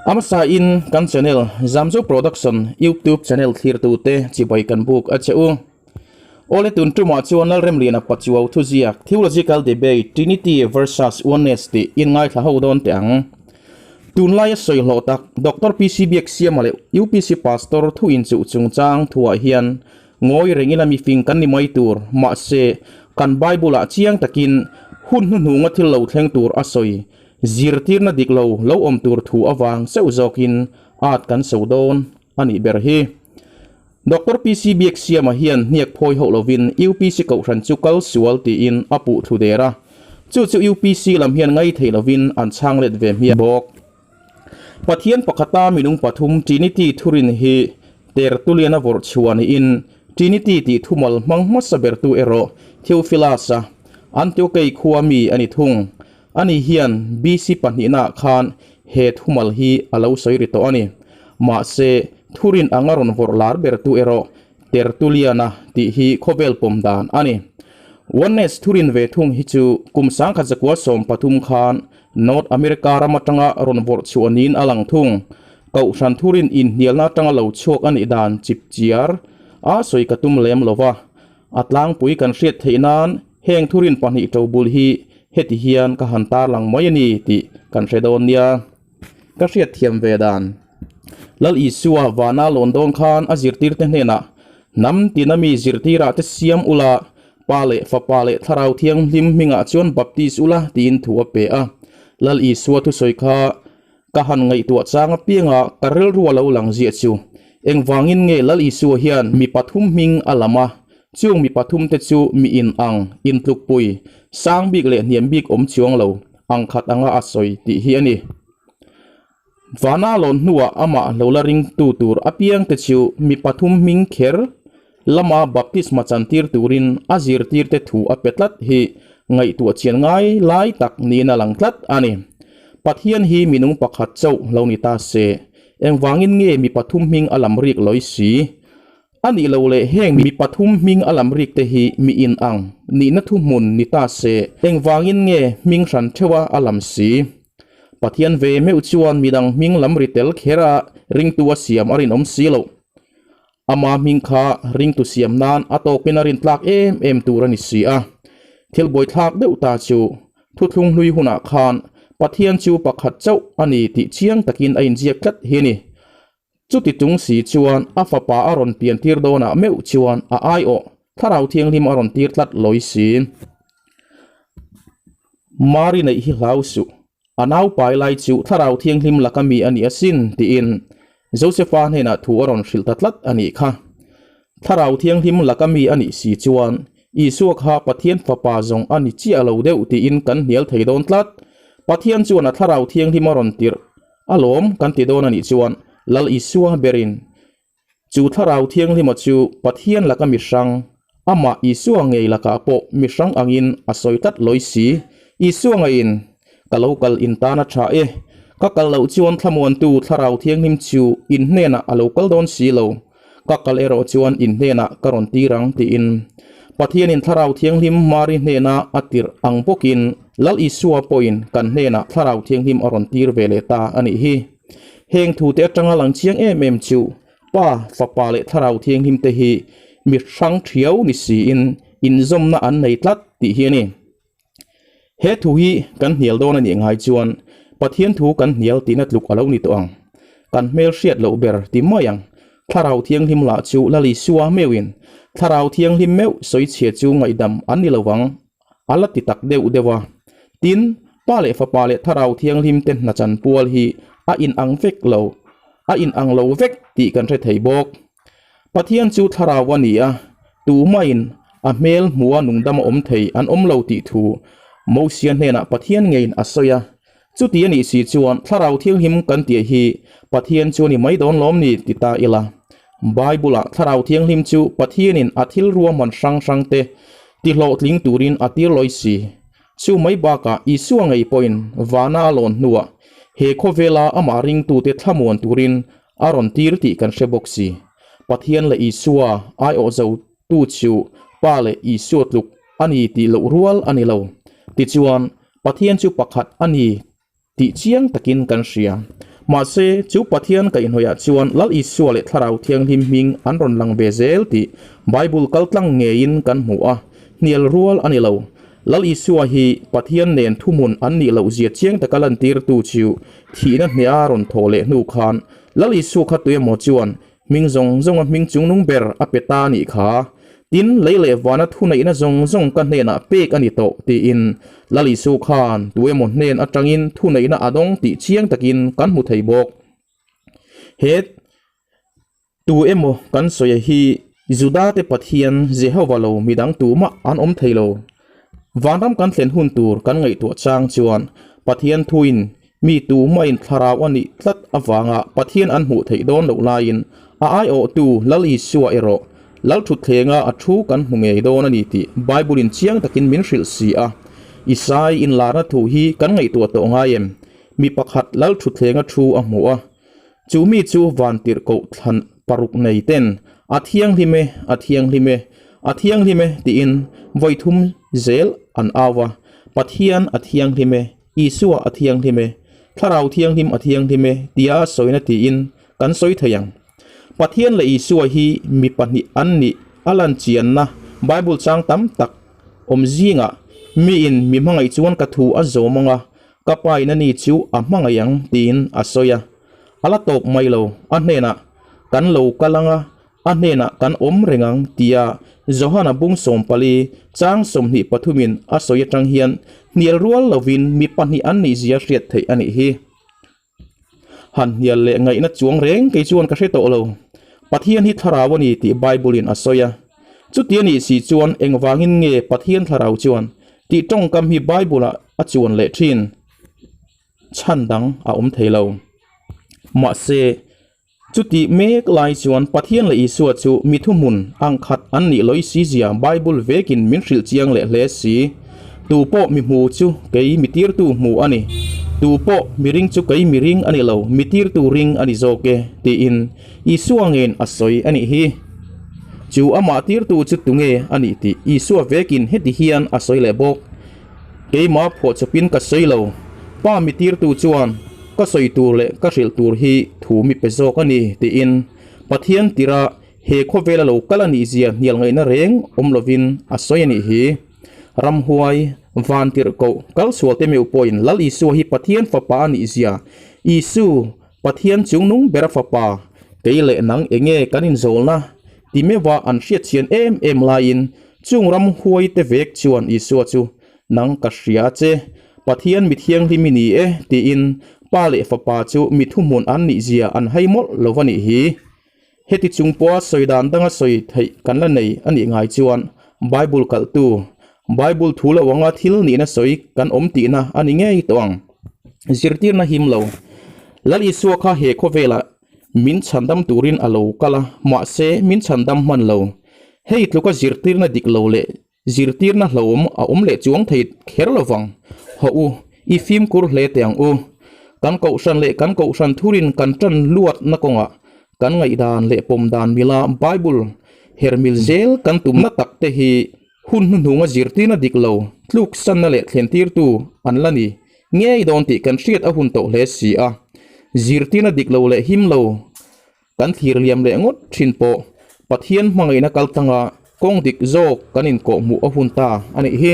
Amasa in kan channel Zamzo Production YouTube channel thlirtute chibai kan buk a che u. Awle tun tumah chuan Lalremliana Pachuau thuziak Theological Debate Trinity versus Oneness tih in ngaithla ho dawn teh ang. Tunlaia sawi hlawh tak Doctor PC Biaksiama leh UPC Pastor thu inchuh chungchang thuah hian Ngawi reng ila mifing kan ni mai tur, mahse, kan Bible-ah chiang takin hun hnuhnunga thil lo thleng tur a sawi, zirtirna dik lo lo awm tur thu avang chauh zawkin at kan so dawn a nih ber hi. Doctor PC Biaksiama hian hniak phawi hauh lovin UPC Kohhran chu kal sual tiin a puh thlu der a, chu chu UPC lam hian ngai thei lovin an chhang let ve hmiah bawk. Pathian pakhata minung pathum Trinity thurin hi Tertullian a vawrh chhuah niin Trinity tih thumal hmang hmasa bertu erawh Theophilus-a, Antiochei khua mi a ni thung. Ani hian BC pahnihnaah khan he thumal hi a lo sawi ri tawh a ni. Mahse, thurin anga rawn vawrh lar bertu erawh Tertullian-a tih hi khawvel pawm dan a ni. Oneness thurin ve thung hi chu kum 1913 khan North America ram atanga rawn vawrh chhuah niin a lang thung. Kohhran thurin inhnialna atanga lo chhuak a nih dan chip chiar a sawi ka tum lem lo va. A tlangpui kan hriat theih nan heng thurin pahnih to bul hi heti hian ka han tarlang mai a ni tih kan hre dawn nia. Ka hriat thiam ve dan. Lal Isua vana lawn dawn khan a zirtirte hnenah, Hnam tina mi zirtirah te siam ula, Pa leh Fapa leh Thlarau Thianghlim hmingah chuan baptis ula tiin thu a pe a. Lal Isua thusawi kha ka han ngaihtuah chang apianga ka rilru a lo lang ziah chu. Engvangin nge Lal Isua hian mi pathum hming a lam a, chung mi pathum te chu mi in ang, intlukpui, sang bik leh hniam bik awm chuang lo, ang khat anga a sawi tih hi a ni. Vana lawn hnuah amah lo la ringtu tur apiangte chu mi pathum hming kher lama baptisma chantir turin a zirtirte thu a pe tlat hi ngaihtuah chian ngai lai tak niin a lang tlat a ni. Pathian hi minung pakhat chauh lo ni ta se, engvangin nge mi pathum hming a lam rik lawi si? A nih lo leh heng mi pathum hming a lam rik te hi mi in ang nihna thuhmun ni ta se, engvangin nge hming hran theuha a lam si? Pathian ve meuh chuan midang hming lam ri tel kher a ringtu a siam a rinawm si loh. Ama hming kha ringtu siam nan a tawkin a rintlak em em tur a ni si a. Thil buaithlak deuh ta chu thuthlung hlui hunah khan Pathian chu pakhat chauh a ni tih chiang takin a inziak tlat hi a ni. Chuti chung si chuan a fapa a rawn pian tir dawnah meuh chuan a aiawh Thlarau Thianghlim a rawn tir tlat lawi si. Mari neih hi hlau suh, a naupai lai chu Thlarau Thianghlim laka mi a ni asin tiin Josefa hnenah thu a rawn hrilh ta tlat a nih kha. Thlarau Thianghlim laka mi a nih si chuan Isua kha Pathian fapa zawng a ni chiah lo deuh tiin kan hnial thei dawn tlat. Pathian chuan a Thlarau Thianghlim a rawn tirh A lawm kan ti dawn a nih chuan Lal Isua berin chu Thlarau Thianghlima chu Pathian laka mi hrang, amah Isua ngei lakah pawh mi hrang angin a sawi tlat lawi si. Isua ngeiin, Ka lo kal in tan a tha e, ka kal loh chuan thlamuantu Thlarau Thianghlim chu in hnenah a lo kal dawn si lo, ka kal erawh chuan in hnenah ka rawn tir ang tiin Pathianin Thlarau Thianghlim Mari hnena a tirh ang bawkin Lal Isua pawhin kan hnenah Thlarau Thianghlim a rawn tir ve leh ta a nih hi. Heng thute atanga lang chiang em em chu Pa, Fapa leh Thlarau Thianghlim te hi mi hrang thiau ni siin inzawmna an nei tlat tih hi a ni. He thu hi kan hnial dawn a nih ngai chuan Pathian thu kan hnial tihna tluk a lo ni tawh ang. Kan hmel hriat loh ber ti mai ang. Thlarau Thianghlim lah chu Lal Isua meuhin Thlarau Thianghlim meuh sawichhia chu ngaihdam an ni lo vang a la ti tak deuh deuh a. Tin, Pa leh Fapa leh Thlarau Thianghlim te hna chanpual hi a inang vek lo, a inang lo vek tih kan hre thei bawk. Pathian chu thlarau a ni a, tumahin a hmel hmua nungdam a awm thei an awm lo tih thu Mosia hnenah Pathian ngeiin a sawi a. Chuti a nih si chuan Thlarau Thianghlim kan tih hi Pathian chu a ni mai dawn lawm ni ti ta ila. Bible-ah Thlarau Thianghlim chu Pathianin a thil ruahman hrang hrangte tihlawhtling turin a tir lawi si. Chu mai bakah Isua ngei pawhin vana a lawn hnuah he khawvela amah ringtute thlamuan turin a rawn tir tih kan hre bawk si. Pathian leh Isua aiawh zo tu chu Pa leh Isua tluk a ni tih loh rual a ni lo. Tichuan, Pathian chu pakhat a ni tih chiang takin kan hria. Mahse, chu Pathian kaihhnawihah chuan Lal Isua leh Thlarau Thianghlim hming an rawn lang ve zel tih Bible kaltlang ngeiin kan hmu a, hnial rual a ni lo. Lal Isua hi Pathian nen thuhmun an nih loh zia chiang taka lantirtu chu thihna hneha rawn thawh leh hnu khan Lal Isua kha tuemaw chuan Hming zawng zawnga hming chungnung ber a pe ta a nih kha. Tin, lei leh vana thuneihna zawng zawng ka hnenah pek a ni tawh, tiin Lal Isu khan tu emaw hnen atangin thuneihna a dawng tih chiang takin kan hmu thei bawk. He tu emaw kan sawi hi Judate Pathian Jehova lo midang tumah an awm thei lo. Vanram kan thlen hun tur kan ngaihtuah chang chuan Pathian thuin Mi tumahin thlarau a nih tlat avanga Pathian an hmuh theih dawn loh laiin a aiawhtu Lal Isua erawh Lal Thutthlenga a thu kan hmu ngei dawn a ni tih Bible-in chiang takin min hrilh si a. Isai inlarna thu hi kan ngaihtuah tawh ngai em? Mi pakhat Lal Thutthlenga thu a hmu a. Chu mi chu vantirhkoh thlan paruk nei ten a thianghlim e, a thianghlim e, a thianghlim e tiin vawi thum zel an au a, Pathian a thianghlim e, Isua a thianghlim e, Thlarau Thianghlim a thianghlim e tia sawina tiin kan sawi thei ang. Pathian leh Isua hi mi pahnih an nih a lan chianna Bible chang tam tak awm zingah miin mi hmangaih chuan ka thu a zawm ang a, ka pain ani chu a hmangaih ang tiin a sawi a. A la tawp mai lo, a hnenah kan lo kal ang a, A hnenah kan awm reng ang tia Johana bung 14 chang 23 in a sawi atang hian hnial rual lovin mi pahnih an nih zia hriat theih a nih hi. Han hnial leh ngaihna chuang reng kei chuan ka hre tawh lo. Pathian hi thlarau a ni tih Bible in a sawi a. Chuti a nih si chuan engvangin nge Pathian thlarau chuan tih tawngkam hi Bible ah a chuan leh thin? Chhan dang a awm thei lo. Mahse. Chutih mek lai chuan Pathian leh Isua chu mi thuhmun ang khat an nih lawih si zia Bible vekin min hrilh chiang leh hle si. Tu pawh mi hmu chu kei mi tirtu hmu a ni, tu pawh mi ring chu kei mi ring a ni lo, mi tirtu ring a ni zawk e, tiin Isua ngein a sawi a nih hi. Chu amah tirtu chu tunge a nih tih Isua vekin heti hian a sawi leh bawk. Keimah phuahchawpin ka sawi lo. Pa mi tirtu chuan ka sawi tur leh ka hrilh tur hi thu mi pe zawk a ni, tiin Pathian tira he khawvela lo kal a nih zia hnial ngaihna reng awm lovin a sawi a nih hi. Ramhuai, van tirhkoh, kalsualte meuh pawhin Lal Isua hi Pathian fapa a nih zia, Isu, Pathian chungnung bera fapa, kei leh nang enge kan inzawlna ti meuha an hriatchhian em em laiin Chung ram huaite vek chuan Isua chu, Nang ka hria che, Pathian mi thianghlim i ni e, tiin Pa leh Fapa chu mi thuhmun an nih zia an hai mawlh lo va nih hi. Heti chung pawha sawi dan danga sawi theih kan la nei a nih ngai chuan Bible kalhtu, Bible thu lo anga thil nihna sawi kan awm tihna a ni ngei tawh ang. Zirtirna him lo. Lal Isua kha he khawvelah Min chhandam turin a lo kal a, mahse min chhandam hman lo. Hei tluka zirtirna dik lo leh zirtirna hlauhawm a awm leh chuang thei kher lo vang. Hawh u, i fimkhur hle teh ang u. Kan kohhran leh kan kohhran thurin kan tan luatna kawngah kan ngaihdan leh pawm dan mila Bible hermil zel kan tumna tak te hi hun hnuhnunga zirtirna dik lo tluksanna leh thlentirtu an la ni. Ngei dawn tih kan hriat a hun tawh hle si a, zirtirna dik lo leh him lo kan thlir liam leh ngawt thin pawh Pathian hmangaihna kal tanga kawng dik zawk kan inkawhhmuh a hun ta a nih hi.